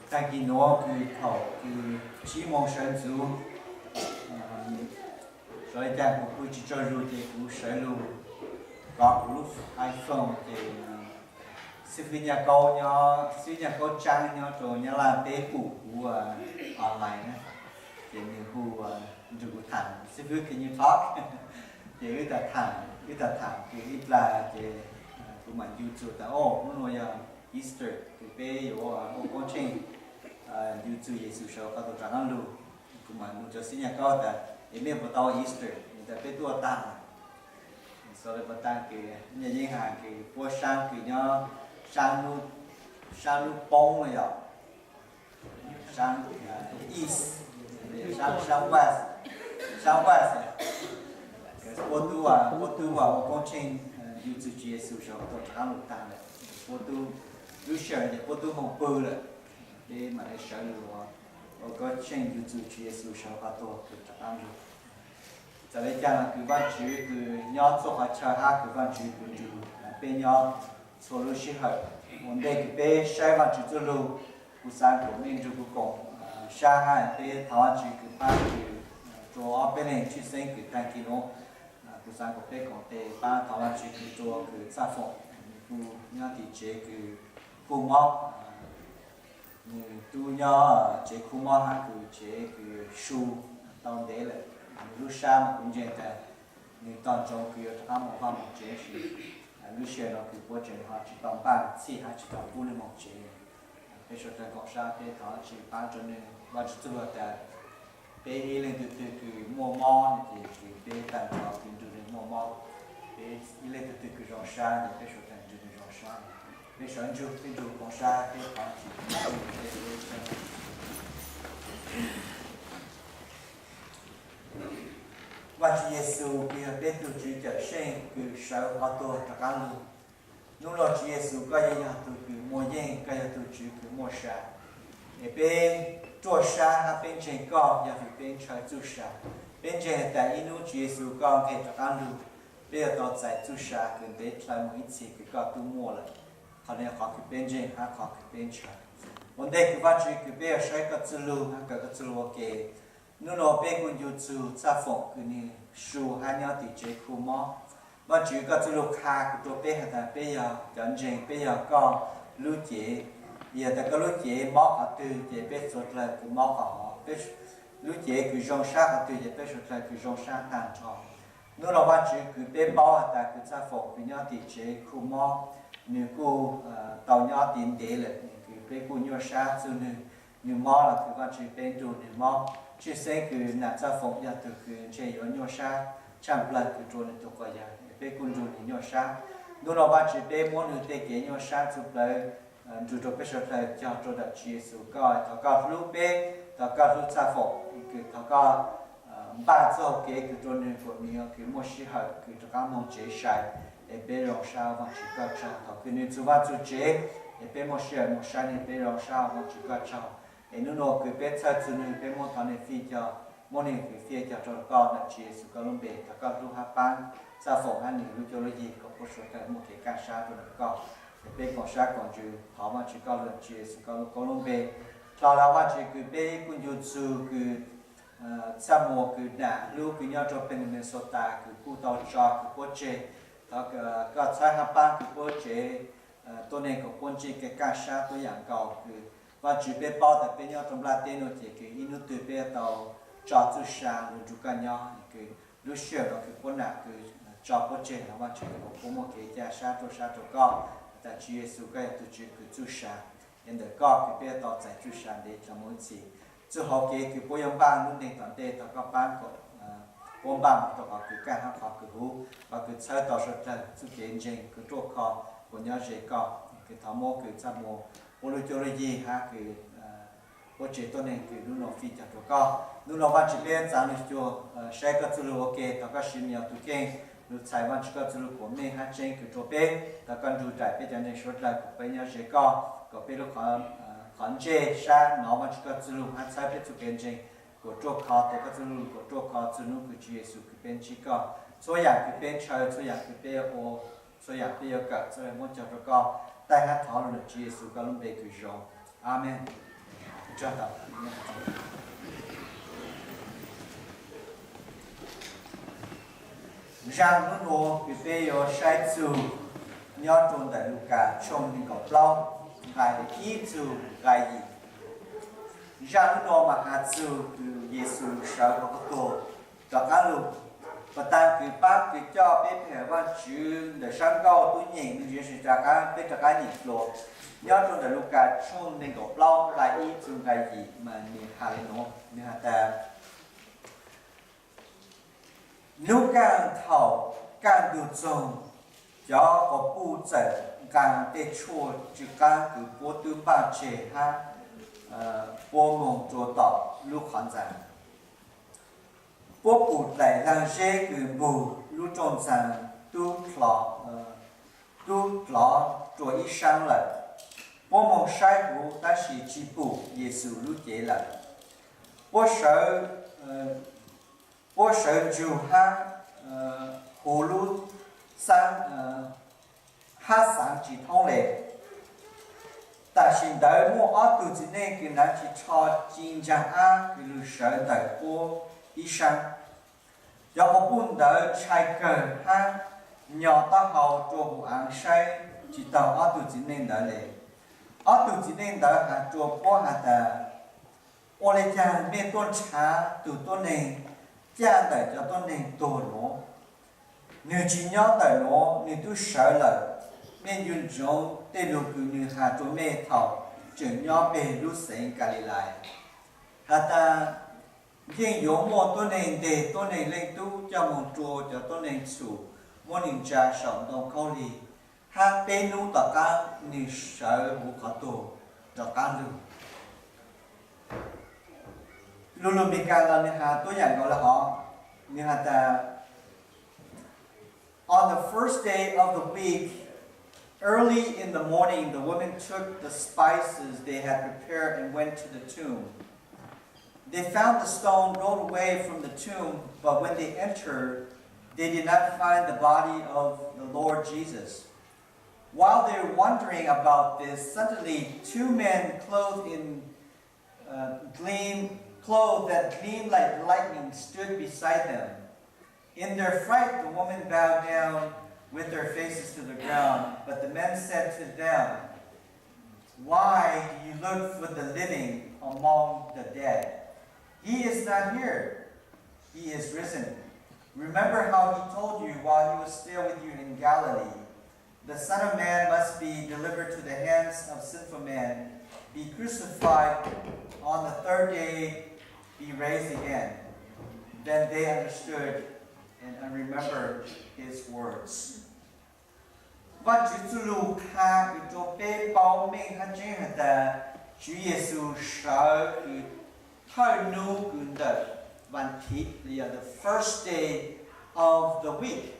Tag kis nuav kws thaum kws tsib moos sawv ntxuv, sawv li cas kuv pw tsis tsaug zug ces kuv sawv lug kov kuv lub iPhone ces xib fwb Nyaj Kaub nyob, xib fwb Nyaj Kaub Tsaab nyob rau Nyab Laj teb pum kuv online na, ces nws hu nrug kuv tham, xib fwb can you talk? Ces wb tau tham, wb tau tham kws ib plag ces kuv mam ncu txug tas, o, hnub nuav yog Easter kws peb yuav ua koob tsheej ncu txug Yexus sawv qhov tuag rov qaab lug. Kuv mam nug rua xib fwb Nyaj Kaub tas, es mej puas tau Easter? Nws tas peb tuaj tag lawm. Xaus le pas tas kws Nyaj Yeeb has kws puab saab kws nyob saab lub poob no yog saab east, saab west, saab west. Puab tub, puab tub ua koob tsheej ncu txug Tswv Yexus sawv qhov tuag rov qaab lug tag lawm. Puab tub, lub sij hawm ces puab tub moog pw lawm. Peb mam le sawv lug ua koob tsheej ncu txug Tswv Yexus sawv qhov tuag kws rov qaab lug. Txawm le caag los kws Vaajtswv kws nyob txhua qhov chaw hab kws Vaajtswv kws nrug peb nyob txhua lub sij hawm. Ua ntej kws peb saib Vaajtswv txuj lug, kuv xaav kuas mej nrug kuv koom sab hab peb thov Vaajtswv kws paab kws rua ob peb leeg tshwj xeeb kws tag kis nuav. Kuv xaav kuas peb koom tes paab thov Vaajtswv kws rua kws Txaj Foom, nws kuj nyob tim tsev kws kuj mob, nws tub nyob tsev kub mob hab kws tsev kws su tau ntev lawm. Nws lub sab mas kuv ntseeg tas nws tog ntsoov kws yuav rov qaab moog vaj moog tsev, tab sis lub sij hawm no kws puab tseem ho tsis tau npaj txhij hab tsis tau pub nws moog tsev. Peb suav dlawg koom sab peb thov Vaajtswv paab rua nws. Vaajtswv txuj lug tas peb ib leej twg twg kws muaj mob no ces kws peb taag nrho kws nrug nws muaj mob, peb ib leej twg twg kws zoo sab ces peb suav dlawg nrug nws zoo sab. Peb sawv ntsug, peb nrug koom sab peb thov Vaajtswv peb. Vaajtswv Yexus kws yog peb tug Tswv Cawm Seej kws sawv qhov tuag rov qaab lug. Nub nuav Tswv Yexus koj yeej yog tug kws muaj yeej, koj yog tug Tswv kws muaj sa. Es peb ruaj sab hab peb ntseeg koj yog vim peb ntshaw txuj sa. Peb ntseeg tas ib nub Tswv Yexus koj nqeg rov qaab lug, peb yuav tau txais txuj sa kws ntev dlhau moog ib txhis kws koj tub muaj lawm. Qhov nuav qhov kws peb ntseeg hab qhov kws peb ntshaw. Ua ntej kws Vaajtswv kws peb yuav saib koj txuj lug hab kawm koj txuj lug ua ke, nub nuav peb kuj ncu txug Txaj Foom kws nws su hab nyob tim tsev khu mob. Vaajtswv koj txuj lug qha kws rua peb has tas peb yog cov ntseeg, peb yog koj lub cev. Yog tas koj lub cev mob qhov twg ces peb suav dlawg kws mob qhov hov, peb lub cev kws zoo sab qhov twg ces peb suav dlawg kws zoo sab taag nrho. Nub nuav Vaajtswv kws peb paub has tas kws Txaj Foom kws nyob tim tsev khu mob, nws kuj tau nyob tid ntev lawm, kws peb kuj nyuaj sab txug nwg, nwg mob los kws Vaajtswv peb nrug nwg mob. Tshwj xeeb kws nam Txaj Foom yog tug kws ntshe yuav nyuaj sab tshaaj plawg kws rua nwg tug quas yawg, peb kuj nrug nwg nyuaj sab. Nub nuav Vaajtswv peb muab nwg tej kev nyuaj sab txug plawv nrug rua peb suav dlawg cog rua ntawm Tswv Yexus koj, thov koj hlub peb, thov koj hlub Txaj Foom, kws thov koj npaj txuj kev kws rua nwg kuas nwg kws muaj sij hawm kws rov qaab moog tsev sai, es peb zoo sab Vaajtswv koj tsaug. Thaum kws nwg txug vaaj txug tsev, es peb muaj sij hawm moog saib nwg, peb zoo sab Vaajtswv koj tsaug. Es nub nuav kws peb txhawb txug nwg, peb muab thov nwg fij cog, muab nwg kws fij cog rua koj ntawm Tswv Yexus koj lub npe. Thov koj hlub hab paab Txaj Foom hab nwg lub cuab lub yig kom puab suav dlawg muaj kev kaj sab rua ntawm koj. Es peb koom sab koom ntsws thov Vaajtswv koj lug Tswv Yexus koj lub koob lub npe. Dlhau los Vaajtswv kws peb kuj ncu txug kws Txaj Muas kws nam hlub kws nyob rua peg Minnesota kws kuj tau tso kws puab tseg. Thov koj txhawb hab paab kws puab tsev tuab neeg kom puab ntsej kev kaj sab tuab yaam nkaus kws Vaajtswv peb paub tas peb nyob rua nplaj teb nuav ces kws ib nub twg peb tau tso txuj sa lug nrug koj nyob, kws lub sij hawm nuav kws puab nam kws tso puab tseg los Vaajtswv kom puab muaj kev kaj sab ruaj sab rua koj, tas Tswv Yexus koj yog tug Tswv kws txuj sa. Es ntawm koj kws peb tau txais txuj sa ntev dlhau moog ib txhis. Txuj hauv kev kws puab yuav npaj lub neej tom ntej, thov koj paab kom puab npaj moog rua qhov kws kaj hab qhov kws huv, qhov kws txhawb tau suav dlawg txuj kev ntseeg kws ruaj khov kuas nyob ze koj. Kws thov muab kws Txaj Muas puab lub cuab lub yig hab kws puab tsev tuab neeg kws nub nuav fij cog rua koj. Nub nuav Vaajtswv peb txaav lug cuag saib koj txuj lug ua ke, thov koj siv me nyuam tug kheej lug txhais Vaajtswv koj txuj lug kuas meej hab tseeb kws rua peb. Thov koj nrug nraim peb cov ntseeg suav dlawg kom peb nyob ze koj, kom peb lub qhov ntsej sab nov Vaajtswv koj txuj lug hab txhawb peb txuj kev ntseeg kuas ruaj khov, tuav koj txuj lug kuas ruaj khov txug nub kws Tswv Yexus kws peb ntsib koj. Txhua yaam kws peb ntshaw, txhua yaam kws peb ua, txhua yaam peb yuav kawm, txhua yaam muab cog rua koj, taij hab thov lug ntawm Tswv Yexus koj lub npe kws zoo. Amees. Zaj hnub nuav kws peb yuav saib txug nyob rua ntawm Lukas tshooj neeg nkaum plaub nqai ib txug nqai yim. Zaj hnub nuav mas has txug kws Yexus sawv huv qhov tuag rov qaab lug. Puag ta kws pab kws coj peb peb hawm Vaajtswv ntawm sab nkauj tub nyeem nwg yuav rov qaab, peb rov qaab nyeem dlua nyob rua ntawm Lukas tshooj neeg nkaum plaub nqai ib txug nqai yim mas nwg has le nuav, nwg has tas, Nub kaaj thaum kaaj ntug txoog, cov quas puj txawm nqaa tej tshuaj tsw qaab kws puab tub npaaj tseg hab puab moog rua tom lub qhov ntxaa. Puab pum dlaim laag zeb kws npug lub rooj ntxaa tub dlov rua ib saab lawm. Puab moog saib huv tab sis tsi pum Yexus lub cev lawm. Puab sawv, puab sawv ntsug hab huv lub xaab hab xaav tsi thoob le. Tam sim ntawd muaj ob tug txiv neej kws hnav tsi rho ci ntsaag ab kws lug sawv ntawm puab ib saab. Cov quas puj ntawd ntshai kawg hab nyo taub hau rua huv aav saib tsi taug ob tug txiv neej ntawd le. Ob tug txiv neej ntawd has rua puab has tas, Ua le caag mej tuaj nrhav tug tuab neeg caj ntawm cov tuab neeg tuag nuav? Nwg tsi nyob ntawm nuav, nwg tub sawv lawm. Mej ncu ntsoov tej lug kws nwg has rua mej thaum tseem nyob peg lub xeev Kalilais, has tas, Yeej yuav muaj tuab neeg nteg tuab neeg Leej Tub coj moog rua cov tuab neeg txhum, muab nwg ntsa saum ntoo khaub lig, hab peb nub tom qaab nwg sawv huv qhov tuag rov qaab lug. Lug lug Meskas los nwg has tuab yaam nkaus le hov, nwg has tas, On the first day of the week, early in the morning, the women took the spices they had prepared and went to the tomb. They found the stone rolled away from the tomb, but when they entered, they did not find the body of the Lord Jesus. While they were wondering about this, suddenly two men clothed in uh, gleam, clothed that gleamed like lightning stood beside them. In their fright, the women bowed down with their faces to the ground. But the men said to them, Why do you look for the living among the dead? He is not here. He is risen. Remember how he told you while he was still with you in Galilee. The Son of Man must be delivered to the hands of sinful men, be crucified, on the third day be raised again. Then they understood and remembered his words. Vaajtswv txuj lug qha kws rua peb paub meej hab tseeb has tas, Tswv Yexus sawv kws thawj nub kws ntawm vas thiv, the first day of the week.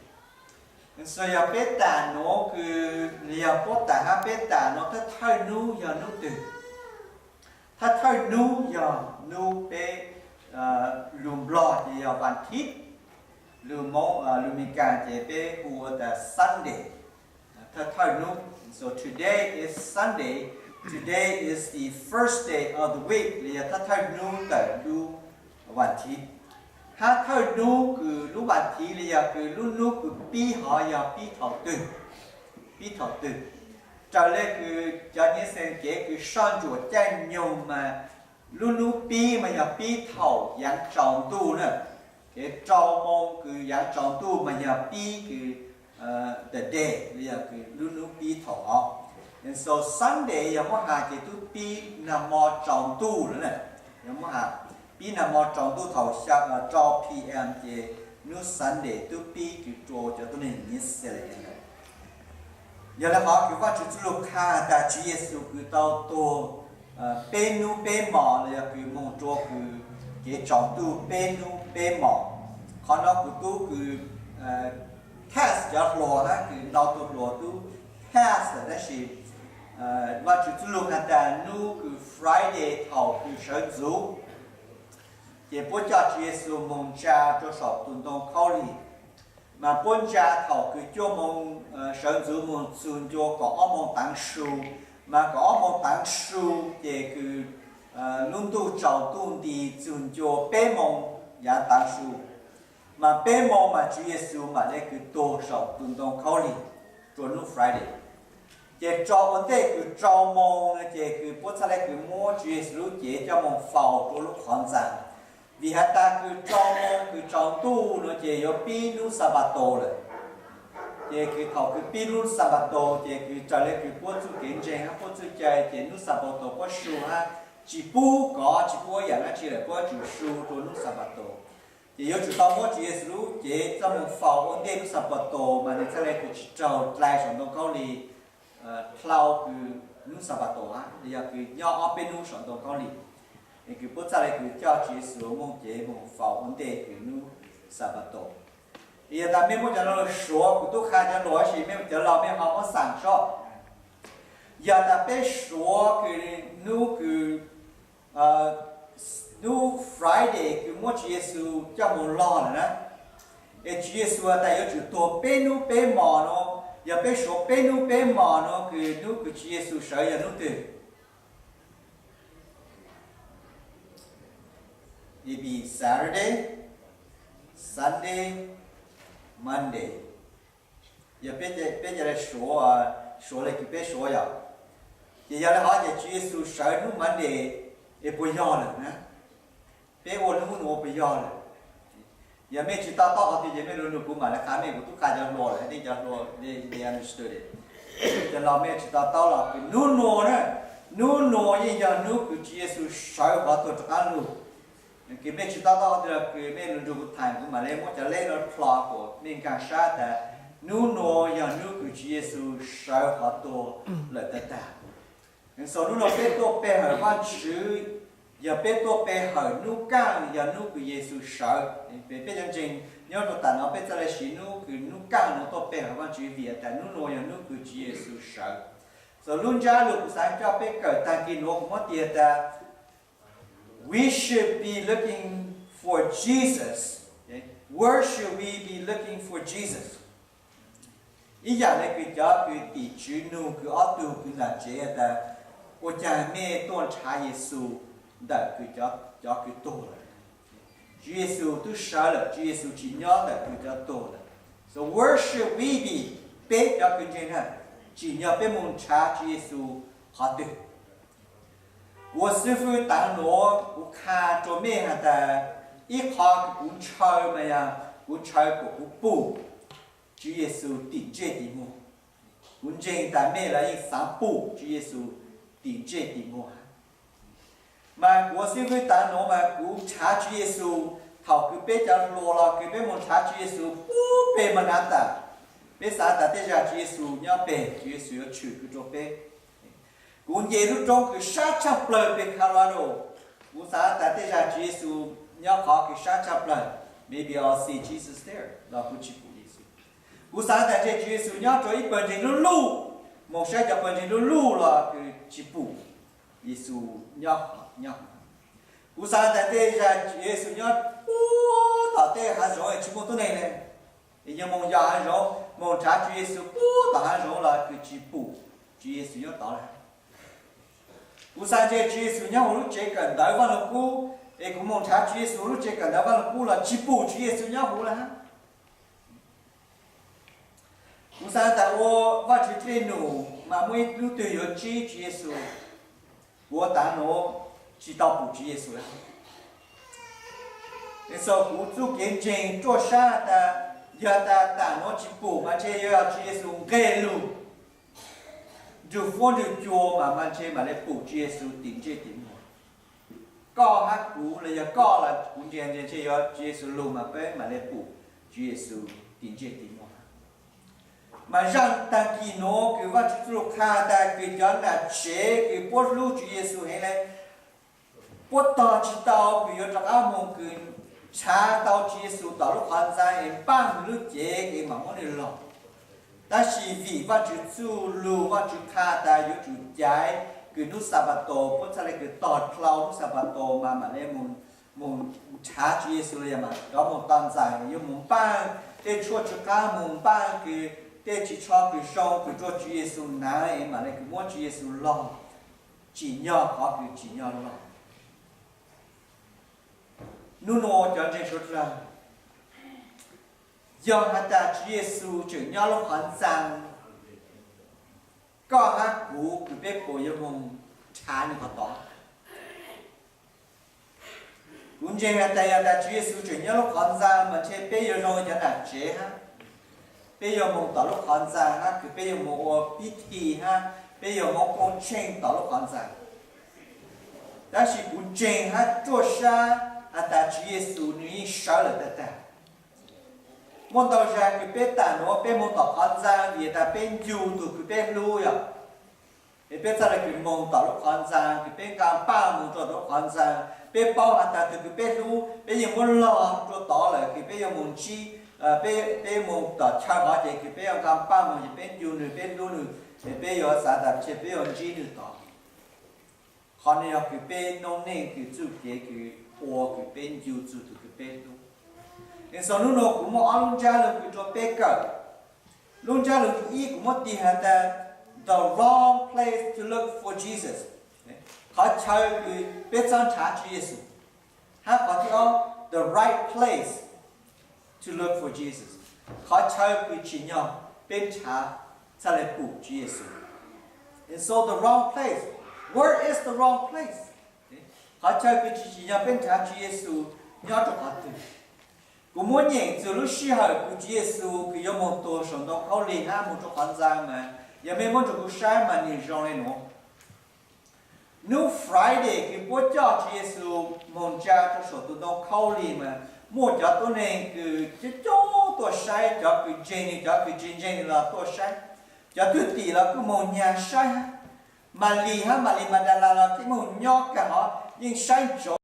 Yog peb tam nuav kws, yog puab tam hab peb tam nuav thawj thawj nub yog nub twg? Thawj thawj nub yog nub peb lug Nplog ces yog vas thiv, lug Meskas ces peb hu tas Sunday. Thawj thawj nub, so today is Sunday, today is the first day of the week, los yog thawj thawj nub ntawm lub vas thiv. Hab thawj nub kws lub vas thiv los yog kws lub nub kws pib hov yog pib thaum twg? Pib thaum twg? Raws le kws cov nyiaj xees kev kws soj ntsuam caij nyoog mas lub nub pib mas yog pib thaum yaav tsaus ntuj na. Kev rau moo kws yaav tsaus ntuj mas yog pib kws the day, los yog kws lub nub pib thaum hov. And so Sunday yog muab has ces tub pib nag mo tsaus ntuj lawm na. Yog muab has, pib nag mo tsaus ntuj thaum rau p.m. ces nub Sunday tub pib kws rua cov tuab neeg nyiaj xees lawm. Yog le hov kws Vaajtswv txuj lug qha has tas Tswv Yexus kws tau tuag peb nub peb mos los yog kws moog rua kws kev tsaus ntuj peb nub peb mos. Qhov no kuv tub kws test cov hluas hab kws ntau tug hluas tub pass lawm tab sis Vaajtswv txuj lug has tas nub kws Friday thaum kws sawv ntxuv ces puab coj Tswv Yexus moog ntsa rua saum tus ntoo khaub lig. Mas puab ntsa thaum kws cuaj moo sawv ntxuv moog txug ncua kaum ob moo taav su, mas kaum ob moo taav su ces kws Hnub ntuj tsaus ntuj nti txug ncua peb moos yav tav su, mas peb moos mas Tswv Yexus mam le kws tuag saum tus ntoo khaub lig rua hnub Friday. Ces rau ua ntej kws rau moos no ces kws puab txhaj le kws muab Tswv Yexus lub cev coj moog faus rua lub qhov ntxaa. Vim has tas kws rau moos kws tsaus ntuj no ces yuav pib hnub Xanpataus lawm. Ces kws thaum kws pib hnub Xanpataus ces kws raws le kws puab txuj kev ntseeg hab puab txuj cai ces hnub Xanpataus puab su hab tsi pub kov tsi pub yam dlaab tsi lawm puab tsum su rua hnub Xanpataus. Ces yuav tsum tau muab Tswv Yexus lub cev coj moog faus ua ntej hnub Xanpataus mas nws txhaj le kws tsi raug dlai saum ntoo khaub lig dlhau kws hnub Xanpataus hab, yog kws nyob ob peb hnub saum ntoo khaub lig, es kws puab txhaj le kws coj Tswv Yexus moog cev moog faus ua ntej kws hnub Xanpataus. Yog tas mej muab cov lug suav, kuv tub qha cov lug tab sis mej cov laug mej ho muab xaam seb. Yog tas peb suav kws hnub kws, hnub Friday kws muab Tswv Yexus coj moog lug lawm na, es Tswv Yexus has tas yuav tsum tuag peb hnub peb mos no, yog peb suav peb hnub peb mos no kws hnub kws Tswv Yexus sawv yog hnub twg? It be Saturday, Sunday, Monday. Yog peb ca le suav, suav le kws peb suav yog. Ces yog le hov ces Tswv Yexus sawv hnub Monday, es puas yog lawm na? Peb ua hnub nuav puas yog lawm? Yog mej tsi to taub qhov twg ces mej lug nrug kuv mam le qha mej, kuv tub qha cov hluas lawm, nej cov hluas they understood it. Cov laus mej tsi to taub los kws hnub nuav na, hnub nuav yeej yog hnub kws Tswv Yexus sawv hov tuag rov qaab lug. Kws mej tsi to taub qhov twg los kws mej lug nrug kuv tham, kuv mam le muab cov leb no plho kuas mej nkaag sab tas hnub nuav yog hnub kws Tswv Yexus sawv hov tuag lawm tag tag. Xaus hnub nuav peb tuaj pe hawm Vaajtswv, yog peb tuaj pe hawm hnub kaaj yog hnub kws Yexus sawv. Peb cov ntseeg nyob rua taam no peb txhaj le siv hnub kws hnub kaaj nuav tuaj pe hawm Vaajtswv vim tas hnub nuav yog hnub kws Tswv Yexus sawv. Xaus lub ntsab lug kuv xaav coj peb kawm taag kis nuav kuv muab tis tas, we should be looking for Jesus. Where should we be looking for Jesus? Ib yam le kws cov kws tim tswv nug kws ob tug kws nram tsev tas, ua caag mej tuaj nrhav Yexus ntawm kws cov kws tuag lawm? Tswv Yexus tub sawv lawm, Tswv Yexus tsim nyob ntawm kws cov tuag lawm. So where should we be? Peb cov kws ntseeg na, tsim nyog peb moog nrhav Tswv Yexus qhov twg? Kuv ua xib fwb taag nuav kuv qha rua mej has tas, ib qho kuv ntshaw mas yog kuv ntshaw kuas kuv pum Tswv Yexus tim ntsej tim muag. Kuv ntseeg tas mej los yeej xaav pum Tswv Yexus tim ntsej tim muag. Mas kuv ua xib fwb taag nuav mas kuv nrhav Tswv Yexus, thaum kws peb cov hluas los kws peb moog nrhav Tswv Yexus puag peg Manhattan, peb xaav tas tej zag Tswv Yexus nyob peg, Tswv Yexus yuav tshwm kws rua peb. Kuv nce lub roob kws sab tshaj plawg peg Colorado, kuv xaav tas tej zag Tswv Yexus nyob qhov kws sab tshaj plawg, maybe I'll see Jesus there, los kuv tsi pum Yexus. Kuv xaav tas ntshe Tswv Yexus nyob rua ib pawg ntseeg luj luj, moog saib cov pawg ntseeg luj luj los kws tsi pum Yexus nyob, nyob. Kuv xaav tas tej zag Tswv Yexus nyob puag tom tej haav zoov tsi muaj tuab neeg le, es yog moog yos haav zoov, moog nrhav Tswv Yexus puag tom haav zoov los kws tsi pum Tswv Yexus nyob tod le. Kuv xaav ntshe Tswv Yexus nyob huv lub tsev kawm ntawv Vaaj Lug Kub, es kuv moog nrhav Tswv Yexus lub tsev kawm ntawv Vaaj Lug Kub los tsi pum Tswv Yexus nyob huv le hab. Kuv xaav tas ua Vaajtswv dlej num mas muaj ib lub twg yuav ntsib Tswv Yexus. Kuv ua taag nuav tsi tau pum Tswv Yexus le. Xaus kuv txuj kev ntseeg ruaj sab tas, yog tas taam nuav tsi pum mas ntshe yuav yog Tswv Yexus nqeg lug nrug fuab nrug cua mas mas ntshe mam le pum Tswv Yexus tim ntsej tim muag. Koj hab kuv los yog koj los kuv ntseeg ntshe yuav Tswv Yexus lug mas peb mam le pum Tswv Yexus tim ntsej tim muag. Mas zaaj taag kis nuav kws Vaajtswv txuj lug qha tas kws cov nram tsev kws puab hlub Tswv Yexus heev le, puab tog tsi tau kws yuav rov qaab moog kws nrhav tau Tswv Yexus tom lub qhov ntxaa es npaaj nwg lub cev es mam muab nwg lug. Tab sis vim Vaajtswv txuj lug Vaajtswv qha tas yuav tsum caiv kws nub Xanpataus puab txhaj le kws tog dlhau nub Xanpataus mas mam le moog nrhav Tswv Yexus los yog mam rov moog tog ntxais yuav moog npaaj tej tshuaj tsw qab, moog npaaj kws tej ris tsho kws zoo kws rua Tswv Yexus naav es mam le kws muab Tswv Yexus lug, tsim nyog qhov kws tsim nyog lug. Hnub nuav cov ntseeg suav dlawg, yog has tas Tswv Yexus tseem nyob lub qhov ntxaa, koj hab kuv kws peb puas yuav moog nrhav nwg qhov tod? Kuv ntseeg has tas yog tas Tswv Yexus tseem nyob lub qhov ntxaa mas ntshe peb yuav zoo cov nam tsev hab, peb yuav moog tom lub qhov ntxaa hab kws peb yuav moog ua pib thi hab peb yuav moog koob tsheej tom lub qhov ntxaa. Tab sis kuv ntseeg hab ruaj sab has tas Tswv Yexus nwg yeej sawv lawm tag tag. Muaj ntau zag kws peb taam nuav peb moog tom qhov ntxaa vim tas peb ncu tug kws peb hlub yog, es peb txhaj le kws moog tom lub qhov ntxaa kws peb nqaa paaj moog rua lub qhov ntxaa. Peb paub has tas tug kws peb hlub peb yeej muab log rua tod lawm kws peb yuav moog ntsib, peb moog tom chaw hov ces kws peb yuav nqaa paaj moog ces peb ncu nwg peb hlub nwg, es peb yuav xaav tas ntshe peb yuav ntsib nwg tod. Qhov nuav yog kws peb noob neej kws txuj kev kws ua kws peb ncu txug tug kws peb hlub. Es xaus nub nuav kuv muaj ob lub ntsab lug kws rua peb kawm. Lub ntsab lug thib ib kuv muab tis has tas the wrong place to look for Jesus, qhov chaw kws peb txhaj nrhav Tswv Yexus. Hab qhov thib ob, the right place to look for Jesus, qhov chaw kws tsim nyog peb nrhav txhaj le pum Tswv Yexus. And so the wrong place, where is the wrong place? Qhov chaw kws tsis tsim nyog peb nrhav Tswv Yexus nyob rua qhov twg? Kuv muab nyeem txug lub sij hawm kws Tswv Yexus kws yuav moog tuag saum ntoo khaub lig hab moog rua qhov ntxaa mas, yog mej muab rua kuv saib mas nwg zoo le nuav. Nub Friday kws puab coj Tswv Yexus moog tsa rua saum tus ntoo khaub lig mas muaj cov tuab neeg kws coob coob tuaj saib, cov kws ntseeg nwg, cov kws tsis ntseeg nwg los tuaj saib. Cov thwj tim los kuj moog nyag saib hab. Malis hab Malis Madalas los kuj moog nyob kag hov yeej saib ntsoov.